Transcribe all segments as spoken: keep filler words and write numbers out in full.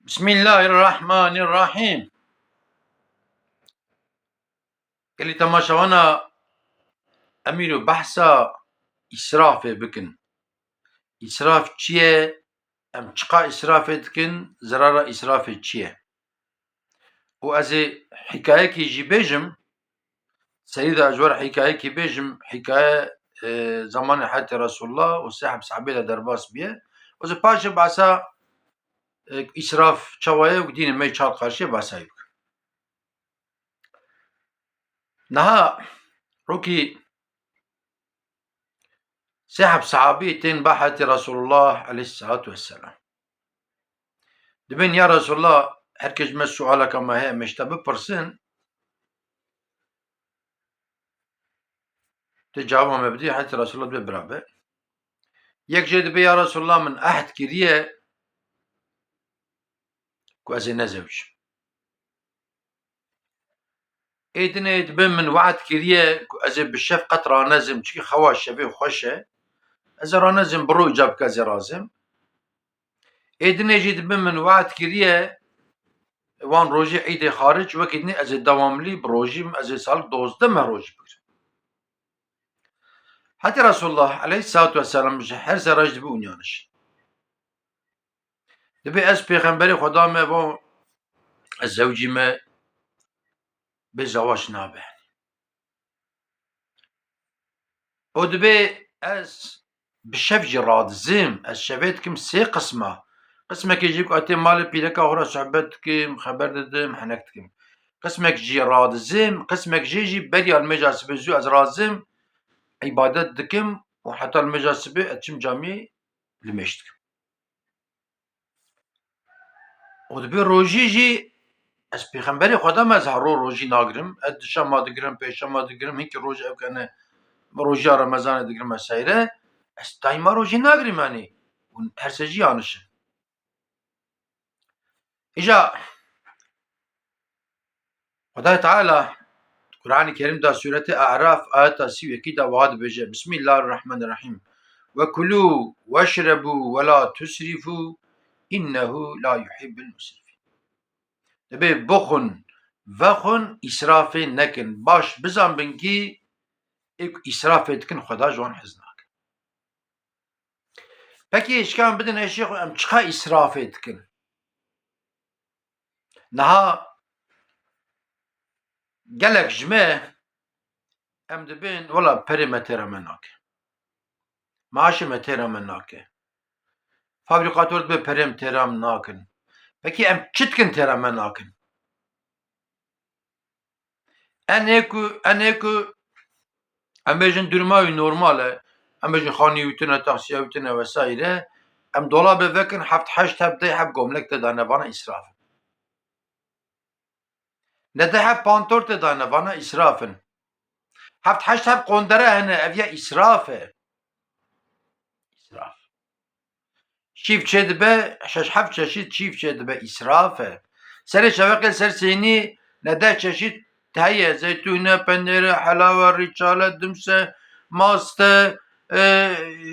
Bismillahirrahmanirrahim. Gelî temaşewana, em îro behsa îsrafê bikin. Îsraf çi ye? Em çiqa îsrafê dikin? Zerara îsrafê çi ye? Û ez ê hikayekî jî bêjim. Serî de ez wer hikayekî bêjim, hikaye, e, zamanê Hezretî Resulullah û sê heb sahabê de derbas bûye. Û ez ê paşê behsa, e, îsraf çawa ye û dînê me çawa qarşî behsa wî bikim. Niha rokî sê heb sahabî tên ba Hezretî Resulullah aleyhissalatu vesselam. Dibên, ya Resulullah, her kes ji me sualeka me heye, em ê ji te bipirsin. Tu cewaba me bidî, Hezretî Resulullah dibê bira be. Yek jê dibê, ya Resulullah, min ehd kiriye ku ez ê nezewicim. Ê dinê dibê min we'd kiriye ku ez ê bi şev qet ranezim, çikî xewa şevê xweş e. Ez ê ranezim, bi roj ca bike ez ê razim. Ê dinê jî dibê min we'd kiriye, wan rojê Îdê xaric, wekî dinê ez ê dewamlî bi rojîm, ez ê sal dozdeh meh rojî bigirim. Heta Resulullah aleyhissalatu vesselam ji her serra jî dibê û niya nişin. Dibê ez pêxemberê Xweda me, bo ez zewcî me, bê zewac nabe. Û dibê ez bi şev jî radizim, ez şevê dikim sê qisma. Qismekê jî ku ez têm malê pîreka xwe re sohbet dikim, xeber didim, henek dikim. Qismek jî radizim, qismek jê jî beriya limêja sibê zû ez razim, îbadet dikim û heta limêja sibê ez çim camî limêj dikim. Û dibê rojî jî ez pêxemberê Xweda me, ez her roj rojî nagirim. Ez duşema digirim, pêşema digirim, hinkî roj ev kene rojiya Remezanê digirim, ez seyre. Ez daîma rojî nagirim, yanî hûn her sê jî yanişin. Îja Xwedayê Teala di Qur'anê Kerîm de, sûretê A'raf, ayeta sî û yekî de wiha dibêje, Bismillahirrahmanirrahîm. Ve kulû weşrebû ve la tusrîfû, innehu la yuhibbul musrifîn. Dibê bixwin, vexwin, îsrafê nekin. Baş bizanbin kî ê ku îsrafê dikin, Xweda ji wan hez nake. Pekî şikan bidin, ê şêxo, em çiqa îsrafê dikin? Niha gelek ji me em dibên, wela perê me têra me nake. Maaşê me têra me nake. Fabrîkator dibe perê min têra min nakin. Pekî em çi dikin têra me nakin? Enê ku, enê ku em bêjin duruma wî normal e, em bêjin xanî wî tune, taksiya wî tune vesaire, em dolabê vekin, heft heşt heb, deh heb gomlek tê de ne, vana îsraf in. Ne deh heb pantor tê de ne, vana îsraf in. Heft heşt heb qondere hene, ev ya îsraf e. Îsraf. Çîf çêdibe, şeş heft çeşît çîf çêdibe, îsraf e. Serê şeveqê ser sênî ne deh çeşît heye, zeytûne, penêre, helawe, rîçale, dimse, maste, e,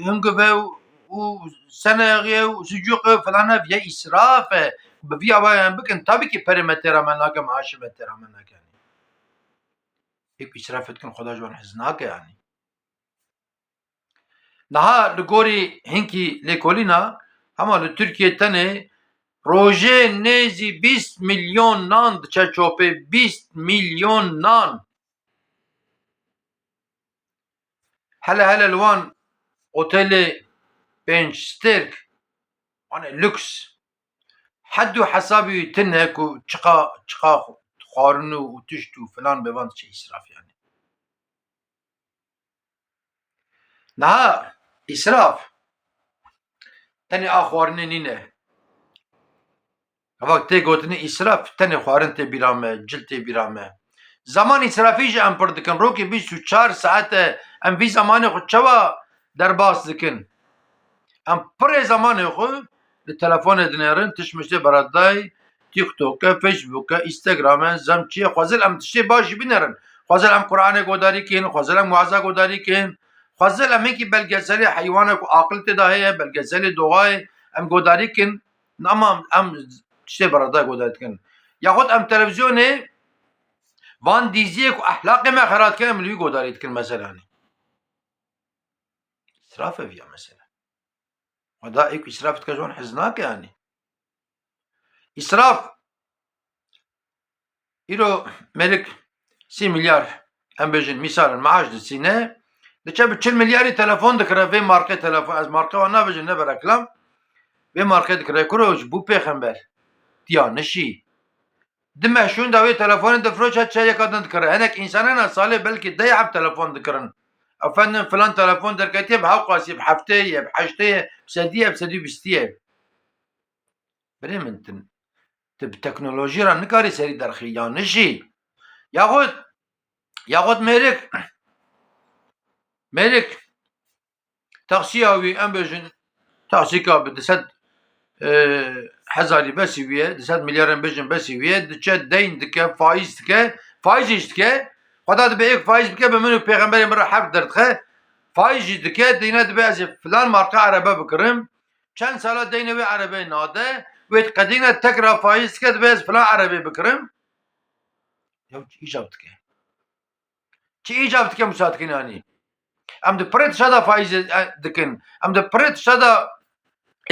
hingive û, û senexê û sucûqê û filan, ev ye îsraf e. Bi vî awayê em bikin, tabî kî perê me têra me nake, maaşê me têra me nake. Ê ku îsrafê dikin, Xweda ji wan hez nake, yanî. Niha li gorî hinkî lêkolîna, hema li Tirkiyê tenê rojê nêzî bîst milyon nan diçe çopê, bîst milyon nan. Hele hele li wan otelê pênc stêrk, wan ê lüks, hed û hesabî wî tune ku çiqa, çiqa xwarin û, û tişt û filan bê, van diçe îsraf, yanî. Niha îsraf tenê a xwarinê nîne. Hevak tê gotinê îsraf, tenê xwarin tê bîra me, cil tê bîra me. Zaman îsrafî jî em pir dikin. Rokê bîst û çar saet e, em vî zamanê xwe çawa derbas dikin? Em pirê zamanê xwe li telefonê dinêrin, tişt miştê beradayî, TikTok e, Facebook e, Instagram e, zem çi ye, xwezil em tiştê baş jî binêrin. Xwezil em Qur'anê godarî kin, xwezil em waza godarî kin, xwezil em hinkî belgeselê heywanek û aqil tê de heye, belgeselê doğayê em godarî kin. Ama em tiştê bereda guhdarî dikin. Yaxud em televîzyonê van dîziyê ku ehlaqê me xera dikin, em li wî guhdarî dikin mesela, yanî. Îsraf ev ya mesela. Xweda ê ku îsraf dike ji wan hez nake, yanî. Îsraf, îro mêrik sî milyar, em bêjin, mîsal in, maaş distîne, diçe bi çil milyarî telefon dikire, vê marqê telefon, ez marqê wan nabêjim, ne be reklam, vê marqê dikire, kuro ji bo pêxember, tiya nişî. Di meh şûnda wê telefonê difiroşe, çe yeka din dikire. Hinek însanana salê belkî deh heb telefon dikirin. Efendim filan telefon derketiye bi hewqasî, bi heftê ye, bi heştê ye, bi sedî ye, bi sedî bîstî ye. Birê min, tu, tu bi teknolojî re nikarî serî derxî, ya nişî. Yaxud, yaxud mêrik, mêrik, taksiya wî, em bêjin, taksîka bi du sed, e, hezarî besî wî ye, du sed milyar em bêjin besî wî ye, diçe deyn dike, faîz dike, faîz jî dike. Xweda dibe êk faîz bike, bi min û pêxemberê min re herf derdixe, faîz jî dike, dîne dibe ez ê filan marka erebe bikirim. Çend sala deynê wê erebeyê nade, wê diqedîne tekra faîz dike, dibe ez filan erebê bikirim. Ya çi îcab dike? Çi îcab dike Musa dikin, yanî? Em di pirê tişta de faîzê, e, dikin. Em di pirê tişta de,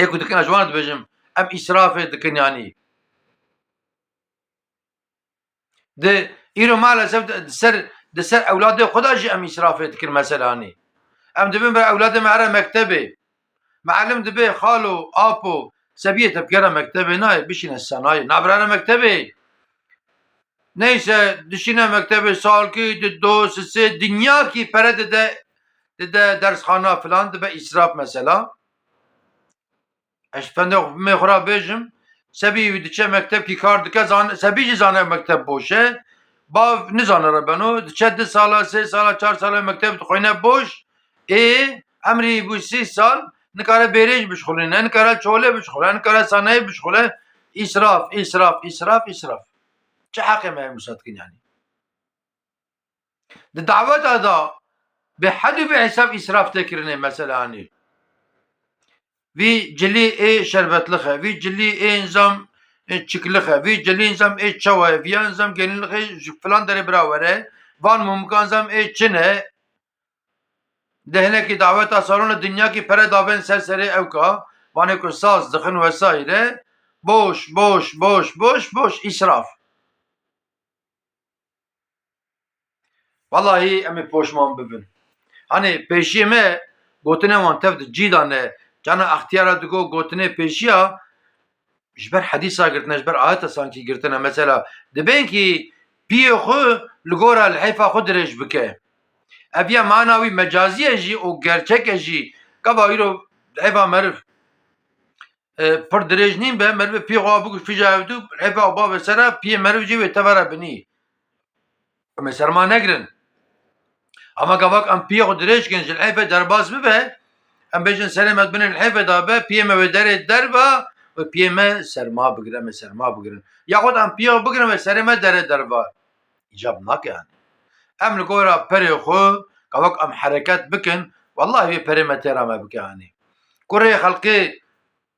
ê ku dikin, ez ji wan dibêjim, em îsrafê dikin, yanî. Di, îro maalesef di, di ser, di ser ewladê xwe de jî em îsrafê dikin mesela, yanî. Em dibin ber ewladê me here mektebê. Mealim dibê xalo, apo, sebiyê te bigere mektebê, nayê bişîne senayê, nabirane mektebê. Neyse, dişîne mektebê, salkî, di do, sisê, dinyakî pere dide, dide dersxana filan, dibe îsraf mesela. Ez fendê xwe, mê xwe ra bêjim, sebî wî diçe mekteb kî kar dike, zan-, sebî jî zane mekteb boş e. Bav nizane re beno, diçe du sala, sê sala, çar sala mekteb dixwîne boş. Ê, emrî bû sî sal, nikare bêrê jî bişxulîne, nikare çolê bişxule, nikare sanayê bişxule. Îsraf, îsraf, îsraf, îsraf. Çi heqê me heye Musa dikin, yanî? Di daweta de bi hed û bi hesab îsraf tê kirinê mesela, yanî. Vî cilî ê şerbetlix e, vî cilî ê nizam, ê çiklix e, vî cilî nizam ê çew e, viya nizam gelînlix e, ji filan derê bira were, van mumkan nizam ê çin e. Di hinekî daweta salona dinyakî pere davên ser serê ewka, vanê ku saz dixin wesaîre, boş, boş, boş, boş, boş, îsraf. Wellahî em ê poşman bibin. Hanê pêşiyê me gotinên wan tev di cî de ne. Cana extiyara digo gotinê pêşiya ji ber hedîsa girtine, ji ber ayeta sankî girtine. Mesela dibên kî piyê xwe li gora lihêfa xwe dirêj bike. Ev ya mana wî mecazî ye jî û gerçek e jî. Gava îro lihêfa meriv, e, pir dirêj nîn be, merivê piyê xwe biku fîja hevdû, lihêfa xwe bave sera, piyê meriv jî wê tevera binî. Em ê serma negirin. Ama gavak em piyê xwe dirêj kin, ji lihêfê derbas bibe, em bêjin serê me di binê lihêfê de be, piyê me wê derê derva, wê piyê me serma bigire, em ê serma bigirin. Yaxud em piyê xwe bigirin, wê serê me derê derva. Îcab nake, yanî. Em li gora perê xwe, gavak em hereket bikin, wellahî wê perê me têra me bike, yanî. Kurê xelkê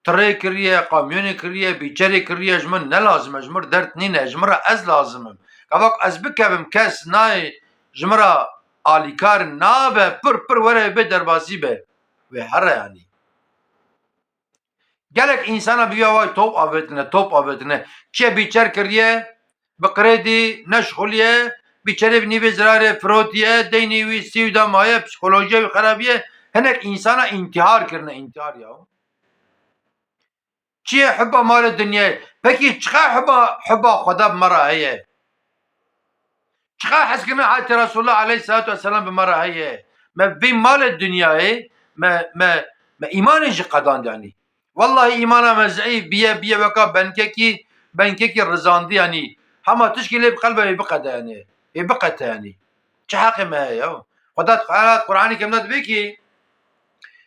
tirê kiriye, kamyonê kiriye, bîçerê kiriye, ji min ne lazim e, ji min dert nîne, ji min re ez lazim im. Gavak ez bikevim, kes nayê ji min re alîkar nabe, pir pir were bê derbasî be. Wê here, yanî. Gelek însana bi vîya way top avêtine, top avêtine. Çiye bîçer kiriye, bi qirêdî neşxuliye, bîçerê bi nîvê zirarê firotiye, deynî wî sî û da maye, psîkolojiya wî xerabiye. Hinek însana întîhar kirine, întîhar ya. Çi ye hiba malê dinyayê? Pekî çiqa hiba, hiba Xweda bi me re heye? Çiqa hezkirina ayetê Resulullah aleyhissalatu vesselam bi me re heye? Me vê malê dinyayê, me, me, me îmanê jî qedand, yanî. Wellahî îmana me zeîf biye, biye weka benkekî, benkekî rizandî, yanî. Hema tişkî lê bi qelbe wê biqede, yanî. Ê biqete, yanî. Çi heqê me heye ya? Xweda Teala Qur'anê Kerim de dibê kî,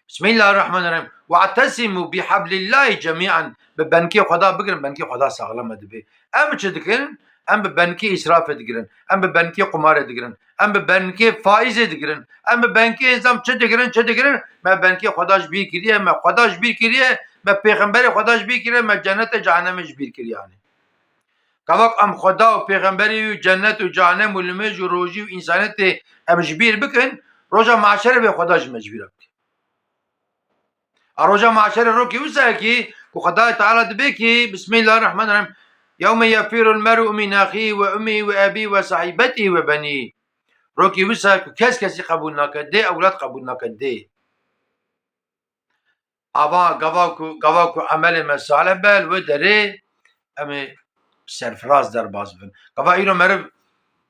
Bismillahirrahmanirrahim. "Wa'tesimu bihablillahi cemi'an." Bi benkê Xweda bigirin, benkê Xweda saxlem e dibê. Em çi dikin? Em bi benkê îsrafê digirin. Em bi benkê qumarê digirin. Em bi benkê faîzê digirin. Em bi benkê zam çi digirin, çi digirin? Me benkê Xweda ji bîr kiriye, me Xweda ji bîr kiriye, Me pêxemberê Xweda ji bîr kiriye, me cennet û cehennemê ji bîr kiriye yanî. Gava ku em Xweda û pêxemberî û cennet û cehennem û limêj û rojî û însaniyetê em ji bîr bikin, roja mahşerê bê Xweda ji me ji bîr bike. A roja mahşerê rokî wisa ye kî ku Xwedayê Teala dibê kî, Bismillahirrahmanirrahîm, "Yewme yefirul mer'u min axî ve ummî ve ebî ve sahîbetî ve benî." Rokî wisa ye ku kes kesî qebûl nake, dê ewlad qebûl nake, dê. Ava gava ku, gava ku emelê me salih be, li wê derê em ê serfiraz derbas bibin. Gava îro meriv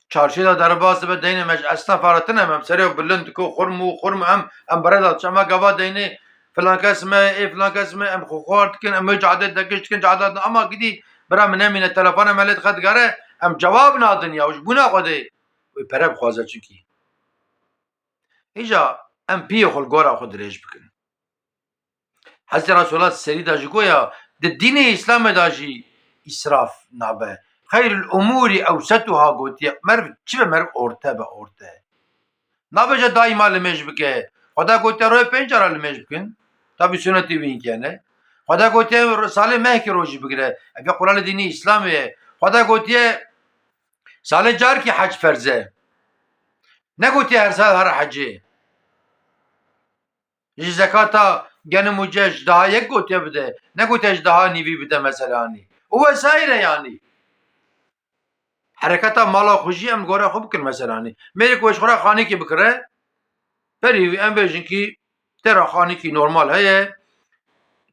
çarşiyê de derbas dibe, deynê me ji esnafa re tune, em serê bilind diko, xurm û xurm em, em bere de diçe. Ema gava deynê filan kes me, ê filan kes me, em xwe xwar dikin, em wê cadê de giş dikin, cada de, ama gidî bira min nemîne, telefona me lê dixe digere, em cewab nadin ya, ji bûna Xwedê wê pere bixwaze çikî. Îca em piyê xwe li gora xwe dirêj bikin. Hezretî Resulullah serî de jî goya, di dînê Îslamê de jî îsraf nabe. "Xeyrul umûrî ewsetuha" gotiye. Meriv çi be, meriv orte be, orte. Nabêje daîma limêj bike. Xweda gotiye royê pênc cara limêj bikin. Tabî sunetî wî hingî ne. Xweda gotiye salê mehkî rojî bigire. Ev ya quralê dînê Îslamê ye. Xweda gotiye salê carkî hec ferz e. Negotiye her sal here hecê. Ji zekata genim û ceş daha yek gotiye bide. Negotiye ji daha nîvî bide mesela, hanî. Û vesaire yanî. Hereketa mala xwe jî em li gora xwe bikin mesela, hanî. Mêrek wê ji xwe re xanîkê bikire, berî wî em bêjin kî tera xanîkî normal heye.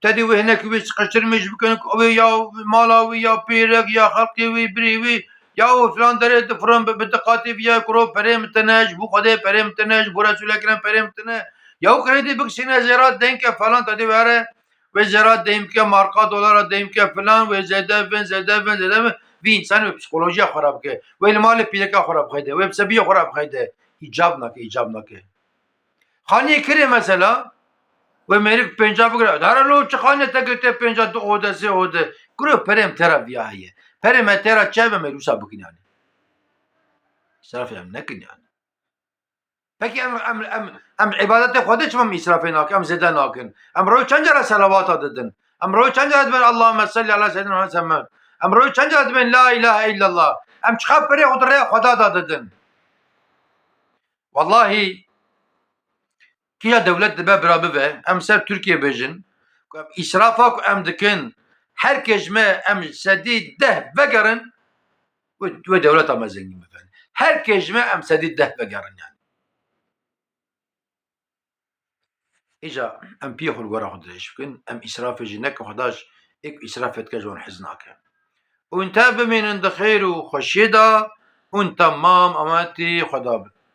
Tedî wê hinekî wê siqeştirmîş bikin, wê ya mala wî, ya pêrek, ya xelkê wî, birî wî, ya û filan derê difirin bi, bi diqatî viya kuro perê min tine, ji bo Xwedê perê min tine, ji bo Resûlê Ekrem perê min tine. Ya û kredî bikişîne zêrat deynke falan, tedî were, wê zêrat deyn bike, marka dolara deyn bike filan, wê zêde bin, zêde bin, zêde bin. Vî însan wê psîkolojiya xwe re bike. Wê li malê pîreka xwe re bixeyde, wê bi sebiyê xwe re bixeyde. Îcab nake, îcab nake. Xaniyê kirê mesela, wê mêrik pênca bigire. Dara lo çi xaniye te girtiye pênca, du ode, sê ode. Kuro perê em tera viya heye. Perê me tera çi be, me wisa bikin yani. Serf em nekin yani. Peki em, em, em, em îbadetê Xwedê çima em îsrafê nakin, em zêde nakin? Em roj çend cara selawata didin? Em roj çend cara dibên Allahümme salli ala seyyidina Muhammed? Em roj çend cara dibên la ilahe illallah? Em çiqa perê xwe di rêya Xweda de didin? Wallahî, kîja dewlet dibe bira bibe, em ser Tirkiye bêjin, ku em îsrafa ku em dikin, her kes ji me em sedî deh vegerin, wê, wê dewleta me zengîn bibe. Her kes ji me em sedî deh vegerin yani. Îca em piyê xwe li gora xwe dirêj bikin, em îsrafê jî nekin, Xweda ji ê ku îsrafê dike ji wan hez nake. Hûn te bimînin di xêr û xweşiyê de, hûn temam ametî Xweda bin.